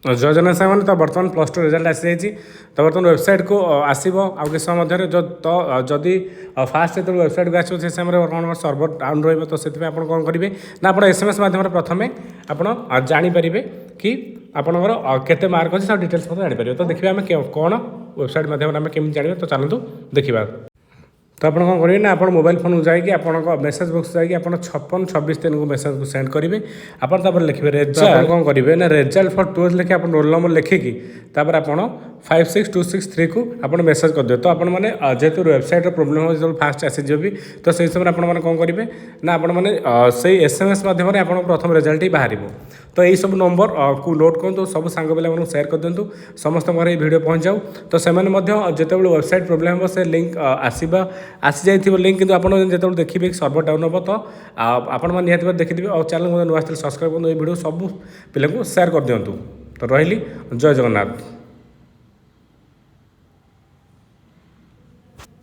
ଜୟ ଜଗନ୍ନାଥ ସାଙ୍ଗମାନେ। ତ ବର୍ତ୍ତମାନ +2 ରେଜଲ୍ଟ ଆସିଯାଇଛି। ତ ବର୍ତ୍ତମାନ ୱେବସାଇଟ୍କୁ ଆସିବ ଆଉ କିଛି ସମୟ ମଧ୍ୟରେ। ତ ଯଦି ଫାଷ୍ଟ ଯେତେବେଳେ ୱେବସାଇଟ୍କୁ ଆସିବ, ସେ ସମୟରେ କ'ଣ ସର୍ଭର ଡାଉନ୍ ରହିବ। ତ ସେଥିପାଇଁ ଆପଣ କ'ଣ କରିବେ ନା, ଆପଣ ଏସ୍ଏମ୍ଏସ୍ ମାଧ୍ୟମରେ ପ୍ରଥମେ ଆପଣ ଜାଣିପାରିବେ କି ଆପଣଙ୍କର କେତେ ମାର୍କ ଅଛି, ସବୁ ଡିଟେଲ୍ସ ମଧ୍ୟ ଜାଣିପାରିବେ। ତ ଦେଖିବା ଆମେ କ'ଣ ୱେବସାଇଟ୍ ମାଧ୍ୟମରେ ଆମେ କେମିତି ଜାଣିବା। ତ ଚାଲନ୍ତୁ ଦେଖିବା। ତ ଆପଣ କ'ଣ କରିବେ ନା, ଆପଣ ମୋବାଇଲ ଫୋନ୍କୁ ଯାଇକି, ଆପଣଙ୍କ ମେସେଜ୍ ବକ୍ସ ଯାଇକି ଆପଣ 56263କୁ ମେସେଜକୁ ସେଣ୍ଡ କରିବେ। ଆପଣ ତାପରେ ଲେଖିବେ ରେଜଲ୍ଟ। କ'ଣ କରିବେ ନା, ରେଜଲ୍ଟ ଫର୍ 12th ଲେଖି, ଆପଣ ରୋଲ୍ ନମ୍ବର ଲେଖିକି ତାପରେ ଆପଣ 56263କୁ ଆପଣ ମେସେଜ୍ କରିଦେବେ। ତ ଆପଣମାନେ ଯେହେତୁ ୱେବସାଇଟ୍ର ପ୍ରୋବ୍ଲେମ୍ ହେବ ଯେତେବେଳେ ଫାଷ୍ଟ ଆସିଯିବ ବି, ତ ସେଇ ସମୟରେ ଆପଣମାନେ କ'ଣ କରିବେ ନା, ଆପଣମାନେ ସେଇ ଏସ୍ଏମ୍ଏସ୍ ମାଧ୍ୟମରେ ଆପଣଙ୍କ ପ୍ରଥମ ରେଜଲ୍ଟ ହିଁ ବାହାରିବ। ତ ଏଇସବୁ ନମ୍ବର କୁ ନୋଟ୍ କରନ୍ତୁ, ସବୁ ସାଙ୍ଗ ପିଲାମାନଙ୍କୁ ସେୟାର କରିଦିଅନ୍ତୁ, ସମସ୍ତଙ୍କ ଘରେ ଏଇ ଭିଡ଼ିଓ ପହଞ୍ଚାଉ। ତ ସେମାନେ ମଧ୍ୟ ଯେତେବେଳେ ୱେବସାଇଟ୍ ପ୍ରୋବ୍ଲେମ୍ ହେବ, ସେ ଲିଙ୍କ୍ ଆସିବା ଆସିଯାଇଥିବ ଲିଙ୍କ୍, କିନ୍ତୁ ଆପଣ ଯେତେବେଳେ ଦେଖିବେ ସର୍ଭର ଡାଉନ୍ ହେବ, ତ ଆପଣମାନେ ନିହାତି ଭାବେ ଦେଖିଥିବେ। ଆଉ ଚ୍ୟାନେଲ୍ ମଧ୍ୟ ନୂଆ ଆସିଥିଲେ ସବସ୍କ୍ରାଇବ୍ କରନ୍ତୁ, ଏଇ ଭିଡ଼ିଓ ସବୁ ପିଲାଙ୍କୁ ସେୟାର କରିଦିଅନ୍ତୁ। ତ ରହିଲି, ଜୟ ଜଗନ୍ନାଥ।